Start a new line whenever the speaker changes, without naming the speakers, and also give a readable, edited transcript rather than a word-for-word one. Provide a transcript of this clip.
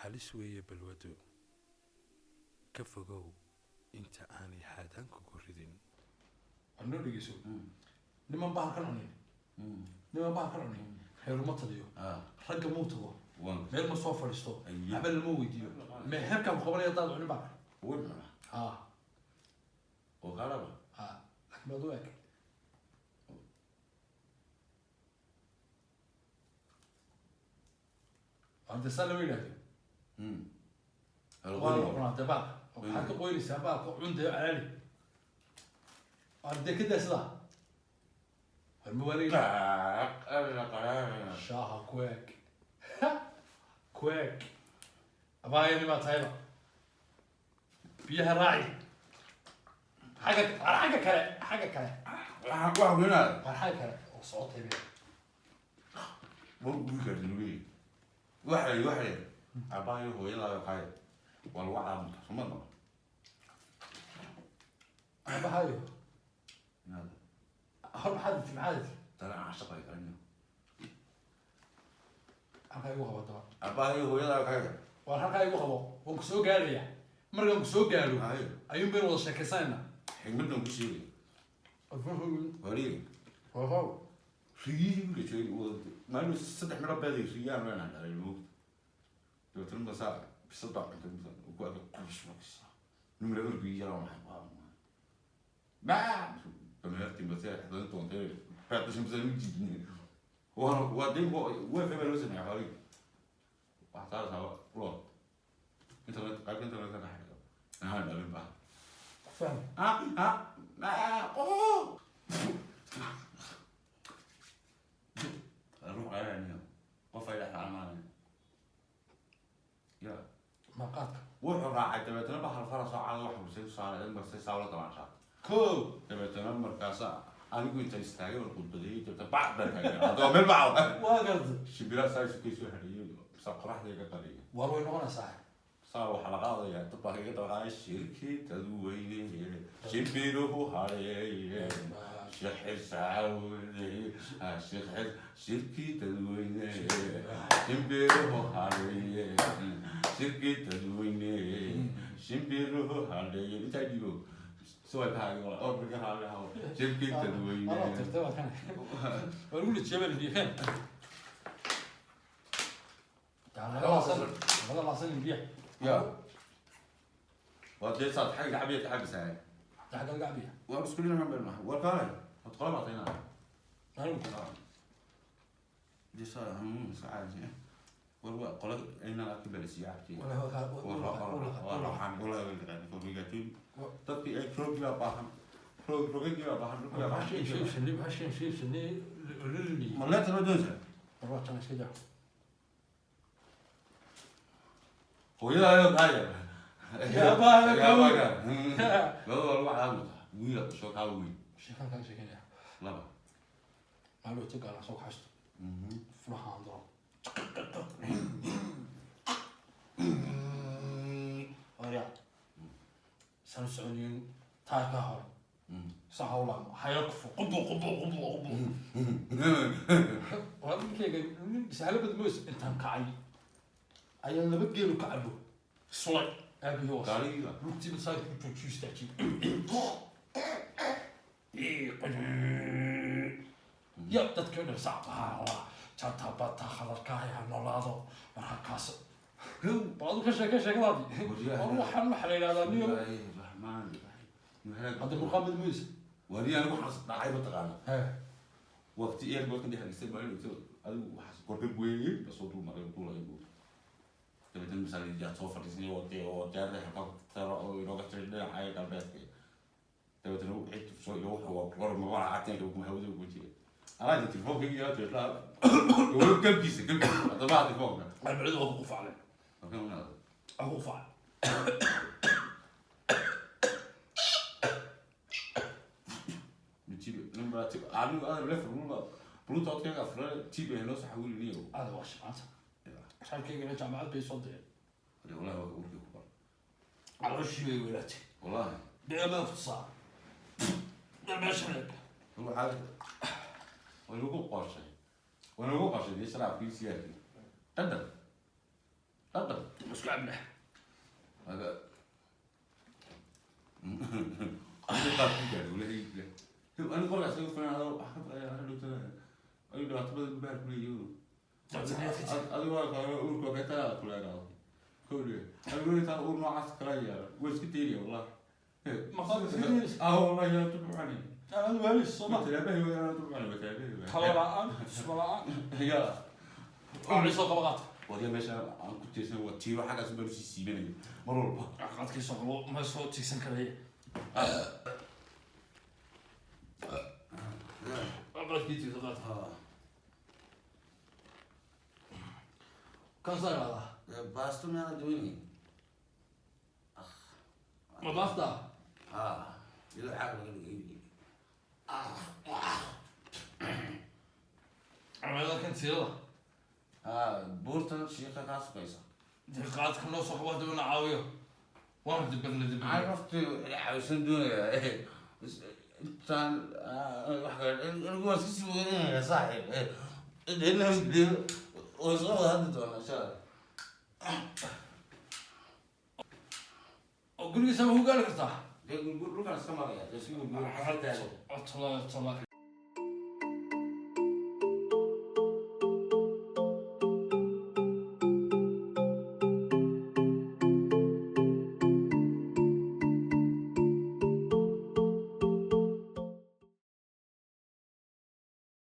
Halis weeye balwadu, ka fogow inta aanay haadaan kugu ridin. Noo dhegeyso, niman bahalkan cunin, niman bahalkan cunin reeruma taliyo, ragga muu tago, meel ma soo fadhiisto, waxba lama weydiiyo, meherkaan ku qabanaya daad cunin baa. Ha. Ha, laakiin baad u eg. Hadde saa lama yidhahdo, waa la cunaa dee baalka. Waxaad ka qoynaysaa baalka, cun dee, calaali. Waa dee, ka daa sidaa war ma waaliga. Shaaha ku eg, ku eg, abaayani baa tahayba. Biyaha raaci xagga, war xagga kale, xagga kale, war xagga kale oo socotay be.
Waxay aabbahayo hooyadaayo qaay waa lagu caamunta suma noo.
Aabahayo hor maxaad iti, maxaad iti?
Tana caashaqay kalaniyo.
Halkaa igu qabo daba.
Aabbahayo hooyadaayo qaay.
War halkaa igu qabo, waan ku soo gaaraya. Markaan ku soo gaaro
Haye.
ayuun baynu wada sheekaysanayna.
Xigmadan ku sheegay horiye, riyihii guriga joogay maalin 3 midho beeday riyaan weenaan dhalay moogta. Dabeetana masaa bisad baa cuntay, masa ku arkay qubish markasa numra orgii yaraa maxay waa baa dameertii mase xadan doontay beed dhashay mase u jiidin. Waa dee weefay baa loo sameeya xoolihii. Waxaa saaraysaa lood internet, qaybta internet ka dhaxay ahaan dhalin baa.
Fahmi.
Ah ah ah, oh, ruux qaylanayo qof ay dhex raacmaanaya ya.
Maqaadka.
Wuxuu raacay dabeetana bahal faras oo cad, wax bursay saaray marsay saawla dabaanshaat.
Ko.
Dabeetana markaasa anigu inta istaagay waan khudbadeeyey. Dabeetana bac baan taagnaa haddaba meel bac.
Waa garta.
Shimbiraha saa isu kaysoo hadhiyey, saa qoraxda iga qariyay.
War way noqonaysaa.
Saa waxaa la qaadayaa, dad baa kaga daba qaaday shirkii dadweyne, shimbiruhu hareeye shixir saawde shixir, shirkii dadweyne, shimbiruhu hareeye, shirkii dadweyne, shimbiruhu hareeye. Intaa dhiibo shirkii dadweyne.
Waa tirtay, waa kan, waa lagu dhijiyay, baa la dhiyay kan. Laga laasan biyaha.
Ya waa dee saad xagga cabiya ka cabisaa.
Xagga laga cabiya.
Waa isku dhinac baan nahay. War kaalay, waad qola baatay inaa.
Anigu.
Dee saa sacaadi war waa qola inaan arki balisiyo cabtiya.
Wala waa.
Dadkii ay roogii baa baahan, roogagii baa baahan, dhulkii baa baahan.
Shinni ololini.
Ma leeta ma doonaysaa?
War waa tan, iska jaa.
Hooyadaayo kaaya.
Yaa baa ka weyn.
Laba waa lagu calaamata wiila dhasho kaa weyn.
Sheekan kaa sheekanaya.
Laba.
Maaloo tagaana soo kaxaysto furahaan daro warya sanu soconin taarkaa hore sa hawlaan hayo kufo qubu qubu qubu qubu. Waa ninkeyga nin sahlo badmoys. Intaan kacay ayaan laba geelu ka cabo sulay aabihii was
Gaarigiiba.
Lugtiiba saa ku joojiyo, istaajiyey ya dadkii o dhan sacbaha jata bata khadarkaaya noolaado. Marka kaas baadu ka sheekay sheekadaadii. War waxaan waxaa la yidhahdaa niyo.
Bismillaahi raxmaani raxiim.
Hadda murqaan badmoys.
Wariye, anigu waxaas dhacay mataqaana.
He.
Waqti airportka dhex dhigtay maalin dhigtay, adigu waxaas gorgor weyn ba soo dul maray, duulay buu. Dabeetana misaal yaad soo fadhiisanay oo dee oo diyaarada helicopter oo inooga tiri dhinaca galbeedka. Dabeetana cid soo iyo wuxuu waa gor mabana cagteenka kuma hawada ugu jira. Anaa telefonkayga iyo telefoon weli galkiisa galkiisa haddaba telefoonka.
Almacdu waa ku qufaclay.
Marka una
Waa ku qufaclay.
Tibi number tibi anigu adan lefa bluetooth-kayga furay, tibi ay noo soo xawilinayo.
Aada waa shaqaanta asxaabkaygana jaamacad bay soo direen.
Wallahi waa urkii ku bar.
Calooshii bay weynaatay.
Wallahi.
Dheemaa kutusaa meesha leeg.
Waxaa way nagu qorshay, way nagu qorshay dee sharaabkii sigaarkii dhadhan dhadhan.
Isku cabnaa.
Aga aniga qaab ku gaadhay walahi bilahi. Aniga qolkaas iga furan adoo wax ka baqaya hadhowtana ayu dhibaato badan baar ku leeyahay. Adigu waa kale uurka ka taa kuleeraado kowdhe. Anigu taa uur noocaas kala yaala waa iska deeriya wallahi.
Ma qaad iska deeraysa?
Ah wallahi yaa dubcani.
Anaad waalis soo ma?
Talaabahi waa anaa dubcani waa talaabahi waa.
Talo la-aan, tusmo la-aan.
Ya.
Waa soo qaba qaadka.
Wadiga meesha aan ku tiirsan waa tiiro xaggaas baan usii siibanaya mar walba.
Qaadkii soo qabo, ma soo tiigsan karaya. Qaadkii tiigsan qaadka. Kan saa qaadaa.
Baasto miyaana doonay?
Ma baasta?
Ah, iyadoo xaag laga dhigay.
Camalada kan tiirada.
Ah, buurtan shiiqa kaa sugaysa.
Dee qaadka noo soo qabo haddii una caawiyo. Waan dibirna dibirna.
Maxaa naftu caawisan doonayaa? Intaan wax kale anigu waan iska sii wadanaya saaxiib. Way soo wada hadli doonaa insha Allah.
Oo gurigiisa ma ku gaari kartaa?
Dee gurgur dhulkaan iska maraya dee si gurgur xasiltaago.
Tala tala.